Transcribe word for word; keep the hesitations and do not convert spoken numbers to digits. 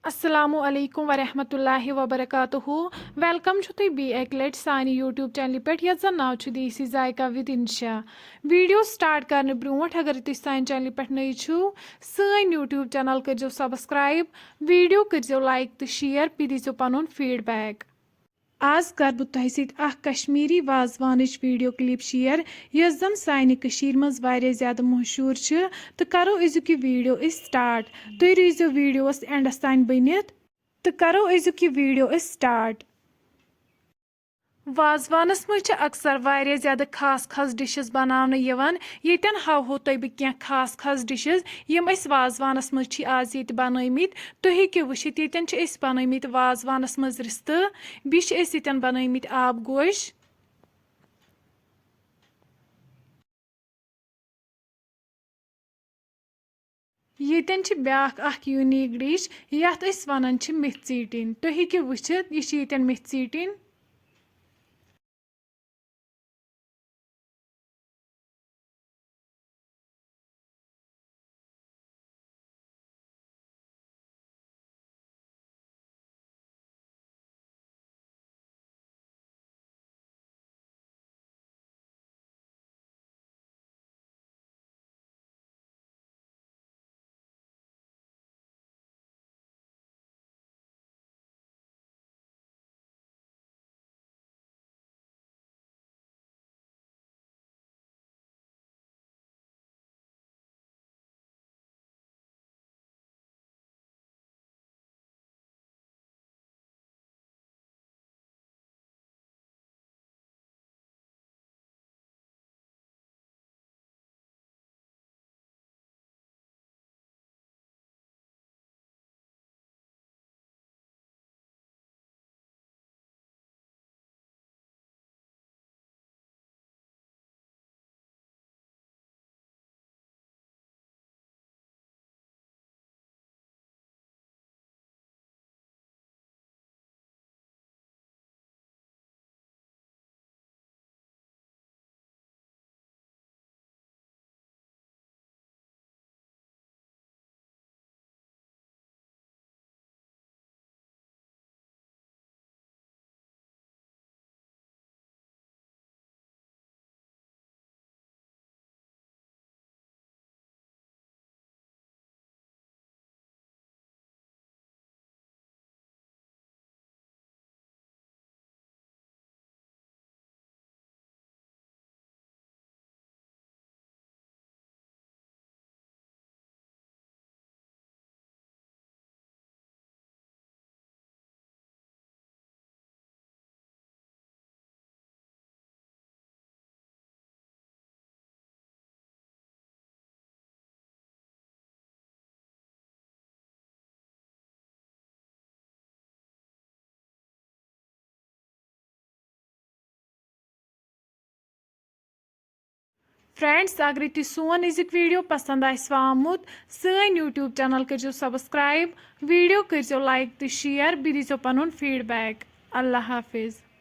السلام علیکم ورحمۃ اللہ وبرکاتہ۔ ویلکم چھو تُہۍ بیٚیہِ اَکہِ لَٹہِ سانہِ YouTube چینلہِ پٮ۪ٹھ، یَتھ زَن ناو چھُ دیسی ذائقہ with انشا۔ ویڈیو سٹارٹ کرنہٕ برونٛٹھ، اگر تُہۍ سانہِ چینلہِ پٮ۪ٹھ نٔے چھِو، سٲنۍ YouTube چینل کٔرزیو سبسکرائب، ویڈیو کٔرزیو لائک تہٕ شیئر، بیٚیہِ دیٖزیو پنُن فیڈ بیک۔ آز کَرٕ بہٕ تۄہہِ سۭتۍ اَکھ کشمیٖری وازوانٕچ ویڈیو کلپ شیئر، یۄس زَن سانہِ کٔشیٖرِ منٛز واریاہ زیادٕ مشہوٗر چھِ، تہٕ کَرو أزیُک یہِ ویڈیو أسۍ سٹارٹ۔ تُہۍ روٗزیو ویڈیوَس اینڈَس تام بٔنِتھ، تہٕ کَرو أزیُک یہِ ویڈیو أسۍ سٹارٹ۔ وازوانَس منٛز چھِ اکثر واریاہ زیادٕ خاص خاص ڈِشِز بناونہٕ یِوان۔ ییٚتٮ۪ن ہاوہو تۄہہِ بہٕ کینٛہہ خاص خاص ڈِشِز، یِم أسۍ وازوانَس منٛز چھِ آز ییٚتہِ بنٲومٕتۍ۔ تُہۍ ہیٚکِو وٕچھِتھ، ییٚتٮ۪ن چھِ أسۍ بنٲومٕتۍ وازوانَس منٛز رِستہٕ، بیٚیہِ چھِ أسۍ ییٚتٮ۪ن بنٲومٕتۍ آب گوش۔ ییٚتٮ۪ن چھِ بیٛاکھ اَکھ یوٗنیٖک ڈِش، یَتھ أسۍ وَنان چھِ مِتھ ژیٖٹِنۍ۔ تُہۍ ہیٚکِو وٕچھِتھ، یہِ چھِ ییٚتٮ۪ن مِتھ ژیٖٹِنۍ۔ فرینڈز، اگرے تُہۍ سون أزیُک ویڈیو پسند آسِوٕ آمُت، سٲنۍ YouTube چینل کٔرزیو سبسکرائب، ویڈیو کٔرزیو لائک تہٕ شیئر، بیٚیہِ دیٖزیو پنُن فیڈ بیک۔ اللہ حافظ۔